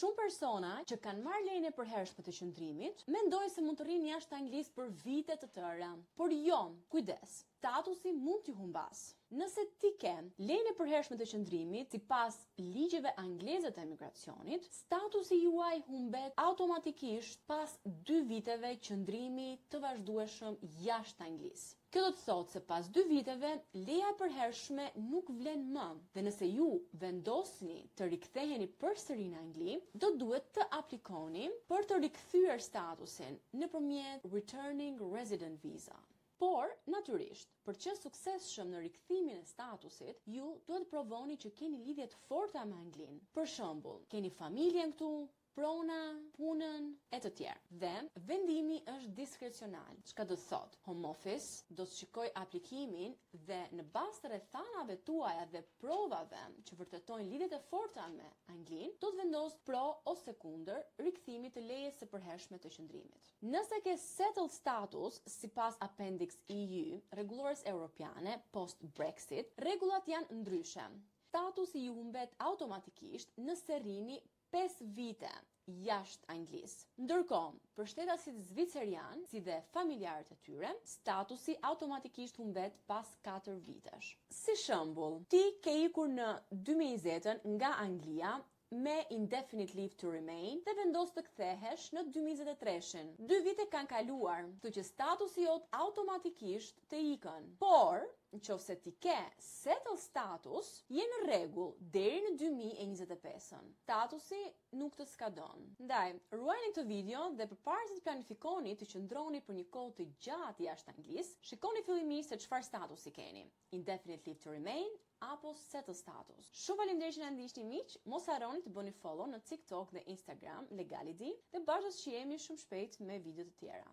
Shumë persona që kanë marrë lejen e përhershme të qëndrimit, mendojnë se mund të rrinë jashtë Anglisë për vite të tëra. Por jo, kujdes, statusi mund t'ju humbas. Nëse ti ke lejen e përhershme të qëndrimit sipas ligjeve angleze të emigracionit, statusi juaj humbet automatikisht pas 2 viteve qëndrimi të vazhdueshëm jashtë Anglisë. Kjo do të thotë se pas 2 viteve leja e përhershme nuk vlen më dhe nëse ju vendosni të riktheheni përsëri në Angli, do duhet të aplikoni për të rikthyer statusin nëpërmjet Returning Resident Visa. Por, natyrisht, për të qenë suksesshëm në rikthimin e statusit, ju duhet të provoni që keni lidhje të forta me Anglinë. Për shembull, keni familjen këtu, prona, punën e të tjerë. Dhe vendimi është diskrecional, çka do të thotë, Home Office do të shikoj aplikimin dhe në bazë të rrethanave tuaja dhe provave që vërtetojnë lidhjet e forta me Anglinë, do të vendos pro ose kundër rikthimit të lejes së përhershme të qëndrimit. Nëse ke settled status sipas Appendix EU, rregullores europiane post Brexit, rregullat janë ndryshe. Statusi ju humbet automatikisht nëse rrini 5 vite jashtë Anglisë. Ndërkohë, për shtetasit zvicerian, si dhe familjarët e tyre, statusi automatikisht humbet pas 4 vitesh. Si shembull, ti ke ikur në 2020 nga Anglia me indefinite leave to remain dhe vendos të kthehesh në 2023-shin. 2 vite kanë kaluar, kështu që statusi jot automatikisht të ikën. Por, në qoftë se ti ke settled status, je në rregull deri në 2025-ën. Statusi nuk të skadon. Ndaj, ruajeni këtë video dhe përpara se të planifikoni të qëndroni për një kohë të gjatë jashtë Anglisë, shikoni fillimisht se çfarë statusi keni. Indefinite leave to remain apo settled status. Shumë faleminderit që na ndiqni, miq. Mos harroni të bëni follow në TikTok dhe Instagram Legality dhe bashkë do të shihemi shumë shpejt me video të tjera.